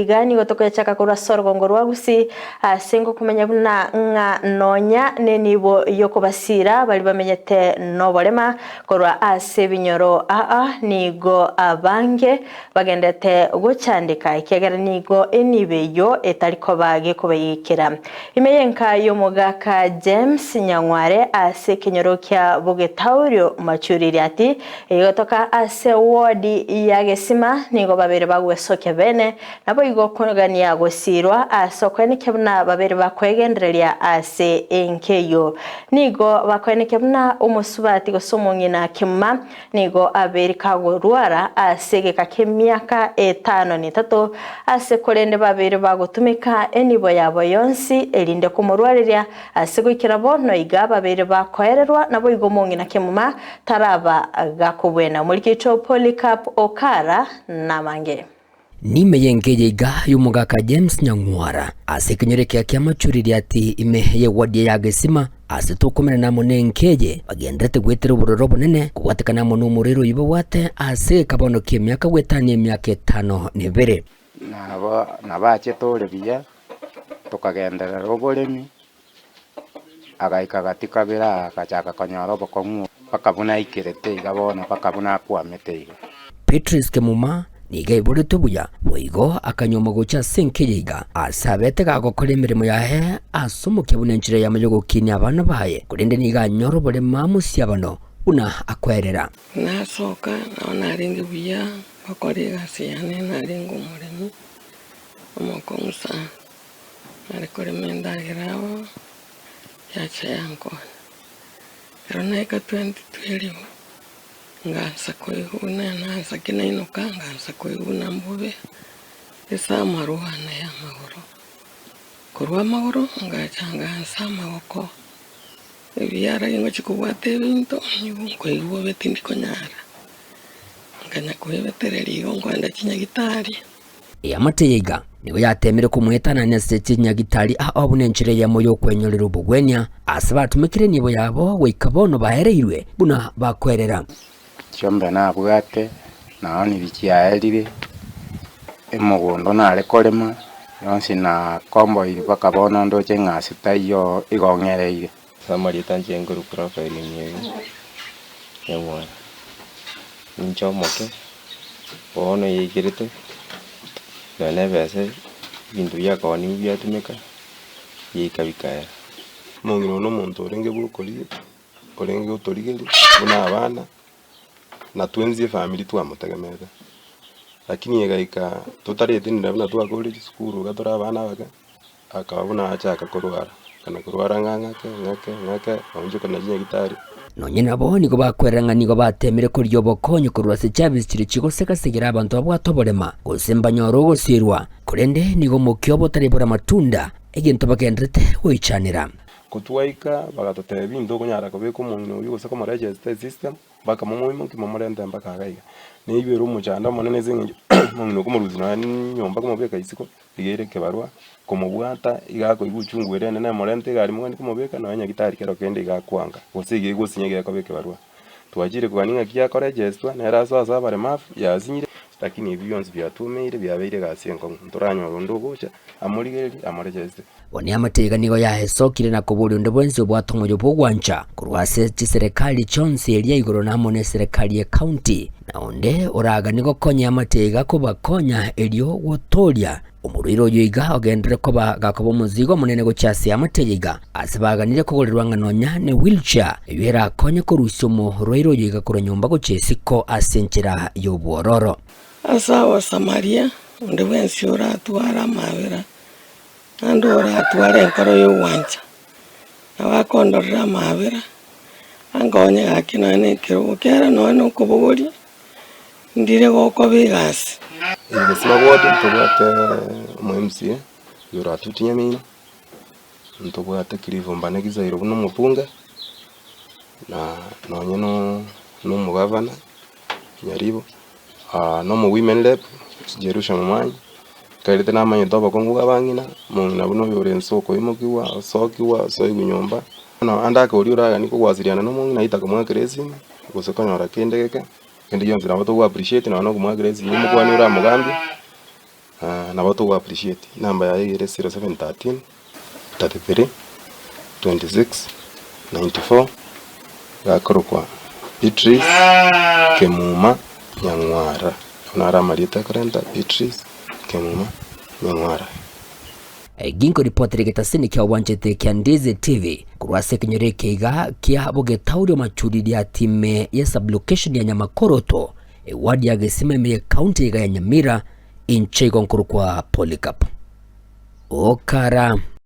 Iga nigo tokoyachaka korwa ase orogongo rwa Gusii ase ngokomanya buna ng'a nonya nenibo y'okobasiira baria bamenyete noborema korwa ase ebinyoro aa nigo abange bagendete gochandeka ekiagera nigo enibo eyio etari koba gekobaigekera. Ime y'enka y'omogaka James Nyang'ware ase ekenyoro kia Bogetaurio Machuriri ati Egotoka ase ward ya Gesima nigo babere bagwesokia bene, naboigo kogania gosiirwa ase okoenekia buna babere bakwegendereria ase enka eyio. Nigo bakoenekia buna omosubati gose omong'ina kemuma nigo abeire kagorwara ase egeka k'emiaka etano na etato, ase korende babere bagotumeka enibo yabo yonsi erinde komorwareria Ase goikera bono iga babeire bakoererwa, naboigo omong'ina kemuma taraba gakobwena. Omorikito Polycarp Okara namange. Nime y'enka eye iga y'omogaka James Nyang'wara ase ekenyoro ekiya kia Machuriri ati ime y'ewadi ya Gesima ase tokomerana amo n'enka eye bagendererete goetera obororo obonene kobwatekana amo nomorwaire oyio babwate ase egeka bono ki'emiaka goetania emiaka etano na ebere. Nabo nabachete ore buya. Tokagenderera oboremi, agaika gati kabere aa agachaka konyora obokong'u mpaka buna aikerete iga bono mpaka buna akwamete iga. Beatrice Kemuma nigo aiboretwe buya, boigo akanyuoma gocha ase enka eye iga, ase abete gagokora emeremo yaye ase omokia buna enchera eyemo y'ogokinia abana baye, korende nigo anyora oborema mosiabano buna akoerera. Nasoka, nabo narenge buya, ngokora egasi yane narenge omoremi. Omokong'u sana, nare korema endagera abo, yacha yankonya. Ekero naika 2012, ngansa koigwa buna nansa ki nainoka, ngansa koigwa buna mbobe, ase amarwa ane ya amagoro. Korwa amagoro, ngacha ngansa amagoko, ebiara ngochia kobwata ebinto, nigo nkoigwa bobe tindi konyara, nkanya koebetereria igo nkoenda chinyagitari. Eamate eye iga nigo yateemire komoetanania ase chinyagitari ao buna enchera eyemo y'okwenyorera obogwenia, ase batumekire enibo yabo goika bono baereirwe buna bakwerera. Chiombe nabwate, naoniri chiaerire, emogondo nare korema, yonsi nakomboiri mpaka bono ndoche ng'a ase taiyo igo ng'ereire. Ase amarieta inche nkorokwa Raphael Emieri Nyamwaya, ninche omoke, bono yaikerete, nonya na ebesa ebinto biakooniwa biatumeka, biaika bikaera. Omong'ina oyo nomonto orenge bwokoria, orenge gotorigeria buna abana, na twensi efamiri twamotegemerete. Lakini egaika totaretenena buna twakorire chisukuru iga tore abana abake. Akaba buna achaka korwara, na korwara ng'a ng'ake, ng'ake, ng'ake, aonchoka na chinyagitari. Nonye nabo nigo bakwerera ng'a nigo bateemire korigia obokonyi korwa ase chiabisi chiria chigosegasegera abanto babwate oborema, gose mbanyore ogosirwa, korende nigo omokia obo otaribora amatunda, egento bagendererete goichanera. Kotwaika bagatotebia intokonyara kobeka omong'ina oyio gose komoregesta esystem. Mpaka momoimokie momorente mpaka iga iga. Neywo ere omochando omonene ase eng'encho omong'ina okomorusia nonya nyomba komobeka isiko, iga ere ekebarua, komobwata iga akoigwa uchungu ere enene emorente egari mogende komobeka nonya nyagitari kero kende iga akwanga, gose iga egosinya iga ekoba ekebarua. Twachire kogania ng'aki yakoregestwa, nere asoe ase abaremafu, yasinyire, lakini ebi bionsi biatumeire biabeire egasi enkong'u, ntoranyora onde ogocha amorigererie amoregeste. Bono eamate nigo yaesokire na koboria onde bwensi obwate omoyo bw'ogwancha korwa ase chiserekari chionsi eria igoro na amo neserekari y'ecounty, na onde oraganie gokonya eamate iga kobakonya erio gotooria omorwaire oyo iga ogenderere koba gakoba omozigo omonene gochia ase eamate eye iga ase baganire kogorerwa ng'a nonya ne wheelchair eyio erakonye korusia omorwaire oyo iga korwa nyomba gochia isiko ase enchera y'obwororo. Ase Abasamaria, onde bwensi oratware amabera Naende oratware enkoro y'ogwancha, nabo akondorera amaabera, ankonye gaki nonya na ekerogo kere nonya na okobogoria, ndire gokoba egasi. Gose ward ntobwate omo MCA oyo oratuti Nyamira, ntobwate Cliff Mbane Gisairo buna omobunge, na nonye no na omogavana Nyaribo, na omo women rep Jerusha Momanyi. Nkairete namanyete obokong'u bwa abang'ina, omong'ina buna oyo ore inse okoimokigwa, osokigwa, osoigwa nyomba. Bono ande ake oria oraganie kogwasiriana na omong'ina aye takomoakera esimi, gose konyora kende geke, kende gionsi nabo togo appreciate nonya na okomoakera esimi omokwanie oramogambie. Nabo togo appreciate enamba yaye ere 0713 33 26 94 gakorokwa Beatrice Kemuma Nyang'wara. Ayio naro amarieta akorenta Beatrice Kemuma Nyang'wara. Ginko ripoti rigetasini kia obwanchete kia Ndizi TV korwa ase ekenyoro eke iga kia Bogetauri omachuri riatime ye sublocation ya Nyamakoroto eward ya Gesima ime ye county iga ya Nyamira inche igo nkorokwa Polycarp Okara.